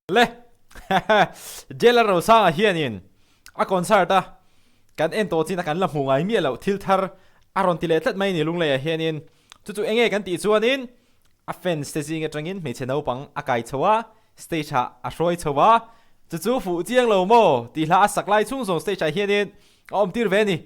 Le! Jailer Rosanga hianin a concert a kan en tawh chin a kan la hmuh ngai miah loh thil thar a rawn ti leh tlat mai a ni Lungleiah hianin chu chu enge kan tih chuanin a fans te zing atangin hmeichhe naupang a kai chho a, stage ah a hruai chho a, chu chu fuh chiang lo maw tih hla a sak lai chhung zawng stage ah hianin a awm tir ve a ni.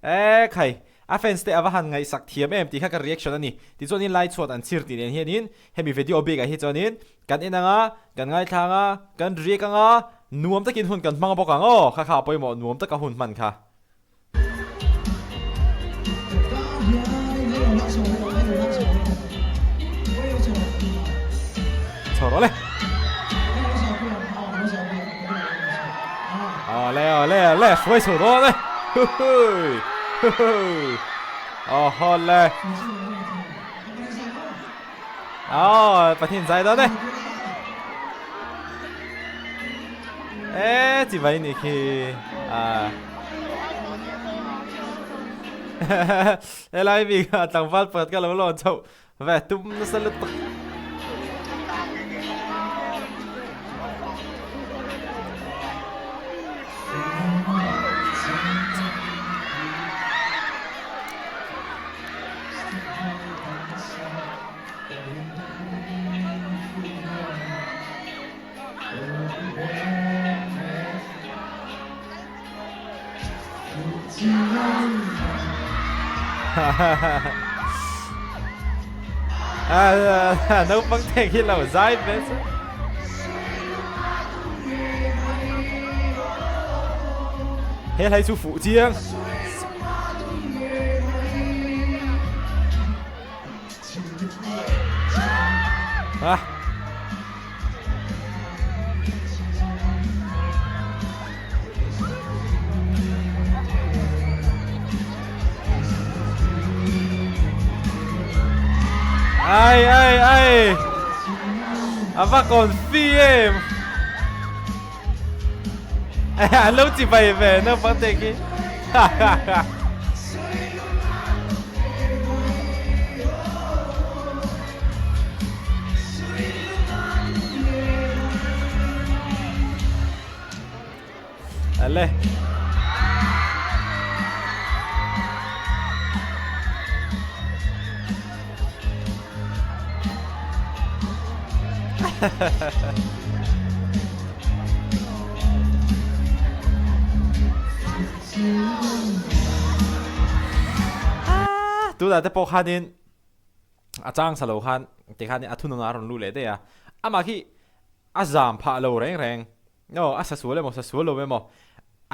E khai, a fans te ava han ngaihsak thiam em tih kha ka reaction a ni. Tichuanin lai chhuat an chhir tih nen hianin hemi video bikah hi chuanin kan en anga, kan ngaithla anga, kan react anga, nuam takin hun kan hmang bawk ang aw, kha kha a pawimawh nuam taka hun hman kha. Chho rawh le. Awle awle awle hruai chho dawn e. Huhui huhui. Awhawle. Aw Pathian zai dawn e. E chi vai ni khi. À. Helai mi kha tlangval pakhat ka lo lawn chhoh Ve tum nasa lutuk. Naupang te khi lo zai ve chu. He hlai chu fuh chiang. Ah. Ai ai ai. A va kon fi em. An lo chi bai ve naupang te khi. Ale. Tunah te pawh khanin a chang sa lo khan tikhanin a thununa a rawn lut leh daih a, amah khi a zam phah lo reng reng. Aw a sa sual emaw sa sual lo emaw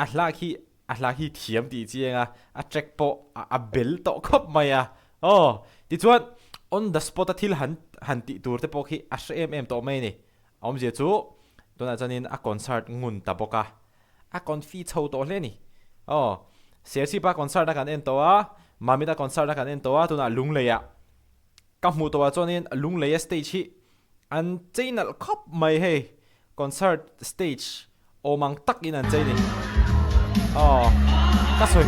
a hla khi a hla khi thiam tih chiang a, a track pawh a bel tawh khawp mai a. Aw tichuan on the spot a thil han han tih tur te pawh khi a hre em em tawh mai a ni. A awmzia chu tunah chuanin a concert ngun ta bawk a, a confi chho tawh hle a ni. Aw Serchhipa concert a kan en tawh a, Mamita concert a kan en tawh a, tunah Lungleiah Ka hmuh tawh ah chuanin Lungleia stage hi an chei nalh khawp mai hei concert stage awm ang tak in an chei ni aw ka sawi.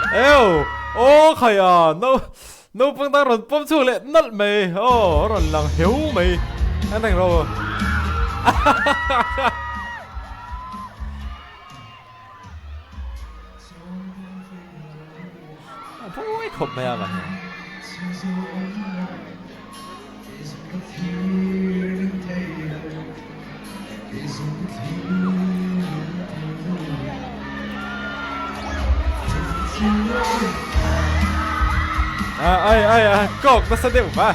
Eo! Aw khaia! No naupang dang rawn pawm chhuak leh nalh mai! Aw a rawn lang heu mai! An reng ro. A buai khawp mai a mahni. A ai ai a kawk nasa deuh va.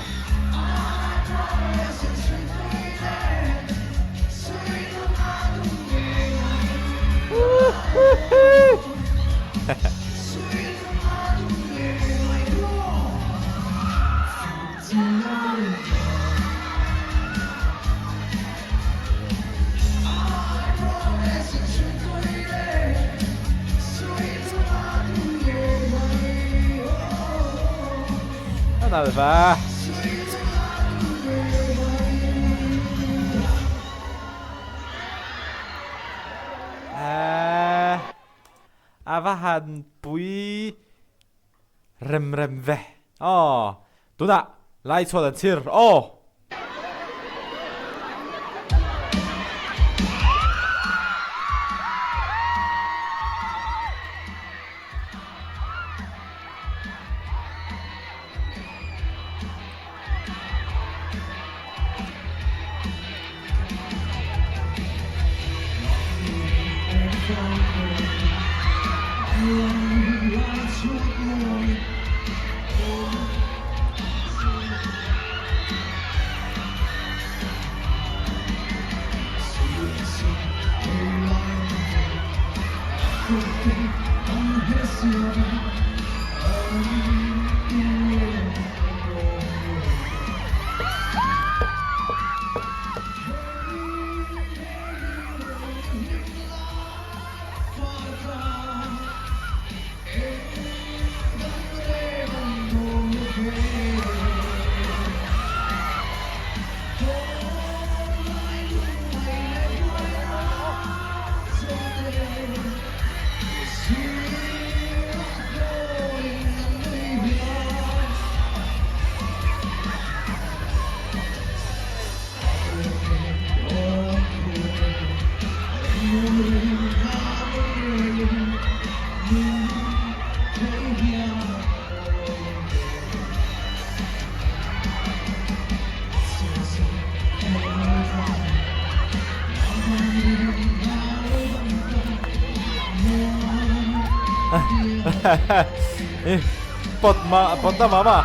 nalh ve. Eeh a va han pui rem rem ve aw tunah lai chhuat an chhir aw. Pot ma pot ta mama.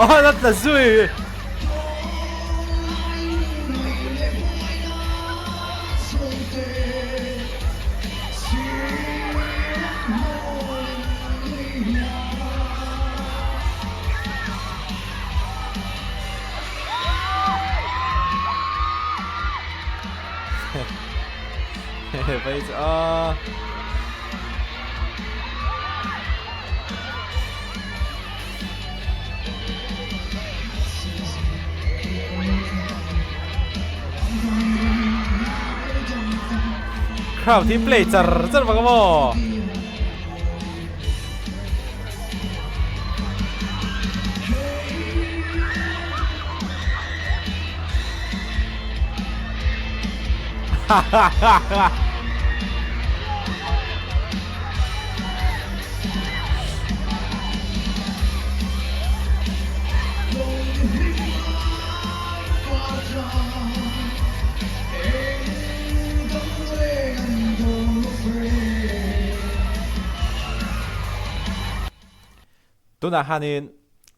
Oh, la tla zui. Vậy a Crowd hi play char char vang maw? Tunah khanin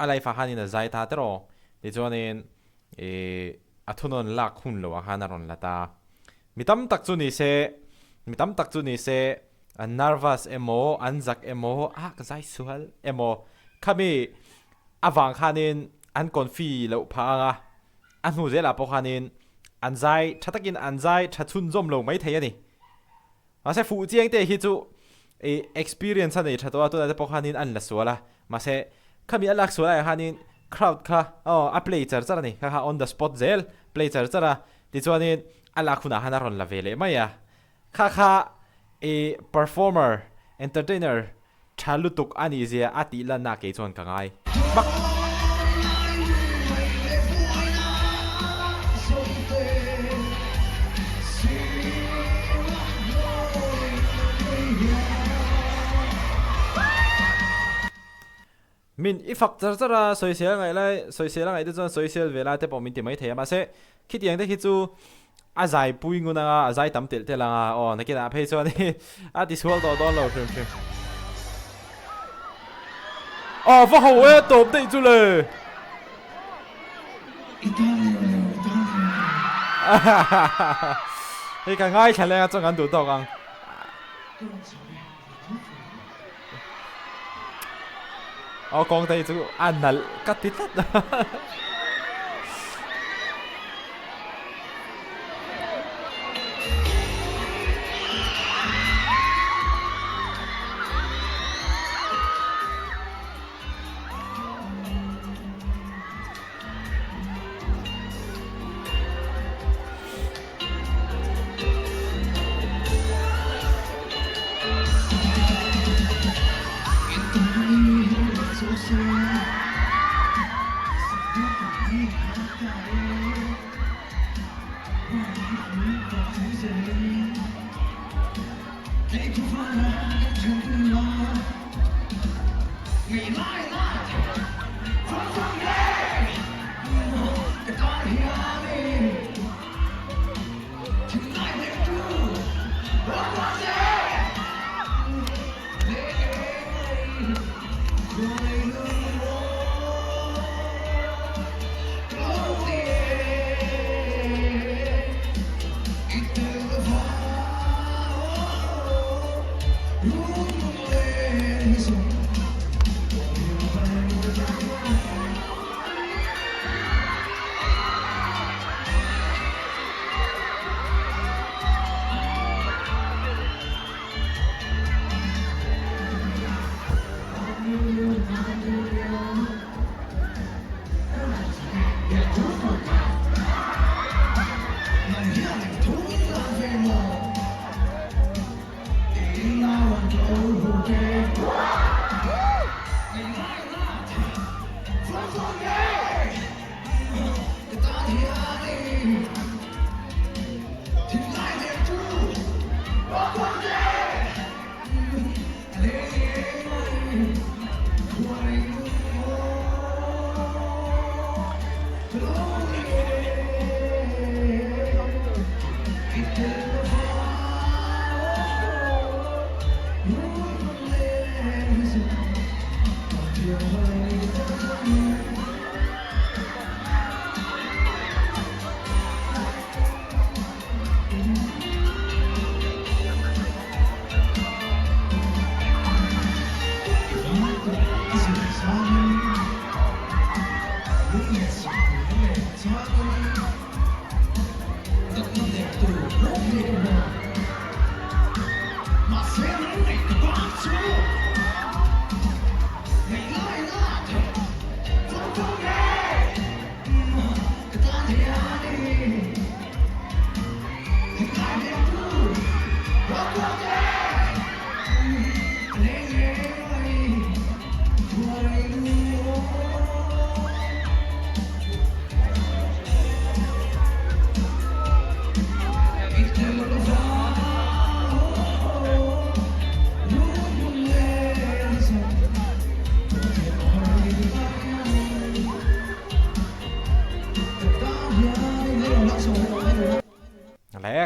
a life ah khanin a zai ta teraw tichuanin ih a thunawn lak hun loh ah khan a rawn la ta. Mi tam tak chu ni se, mi tam tak chu ni se an nervous emaw an zak emaw ah ka zai sual emaw khami avang khanin an confi loh phah ang a, a hnu zelah pawh khanin an zai tha takin an zai tha chhunzawm lo maithei a ni. Mahse fuh chiang te hi chu ih experience a nei tha tawh a tunah te pawh khanin an la sual a, mahse khami a lak sual aiah khanin crowd kha aw a play char char a ni, kha kha on the spot zel play char char a, tichuanin a lak hunah khan a rawn la ve leh mai a, kha kha ih performer, entertainer Tha lutuk a nih zia a tih lanna kei chuan ka ngai hmak. Min i fak char char a, sawisel ngaih lai, sawisel a ngaih te chuan sawisel ve lai te pawh min ti mai thei a, mahse khitiang te khi chu A zai pui ngun anga, a zai tam telh telh anga, aw nakinah phei chuan hi a ti sual tawh dawn lo hrim hrim. Aw va ho e tawp daih chu le. Hei ka ngaithla leng a chuan kan duh tawk ang. Aw kawng te hi chu a nalh ka ti tlat. Le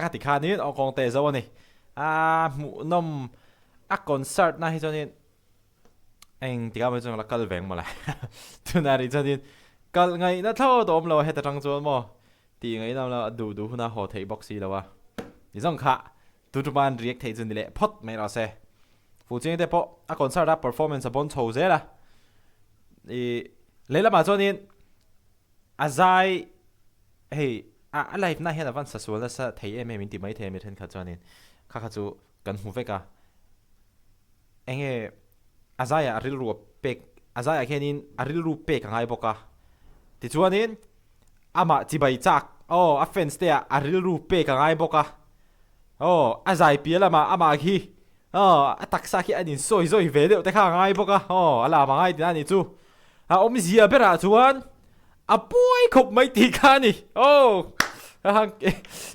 kha tikhanin aw kawng te zo ani a hmuhnawm a concert na hi chuanin Eng tikah mai chuan ka la kal veng mawle. Tunah rih chuanin kal ngaihna thlawt a awm lo a heta tang chuan maw tih ngaihna awm lo a duh duh huna haw theih bawk si lo a. Ni zawng kha tu tuman react theih chu ni leh phawt mai rawh se. Fuhchiang te pawh a concert a performance a bawn chho zel a. Ih lehlamah chuanin a zai hei a live na hian a van sasual nasa thei em em in ti maithei a mi thenkhat chuanin kha kha chu kan hmu vek a. Enge a zaiah a rilru a pek, a zaiah khianin a rilru pek a ngai bawk a. Tichuanin amah chibai chak, aw a fans te ah a rilru pek a ngai bawk a. Aw a zai piah lamah amah khi aw a taksa khi an insawi zawi ve deuh te kha a ngai bawk a, aw a lam a ngai tihna a nih chu. A awmzia berah chuan a buai khawp mai tih kha a ni. Aw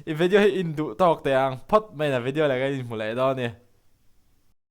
i video hi induh tawk teh ang phawt mai na video leh ka inhmu leh dawn a ni.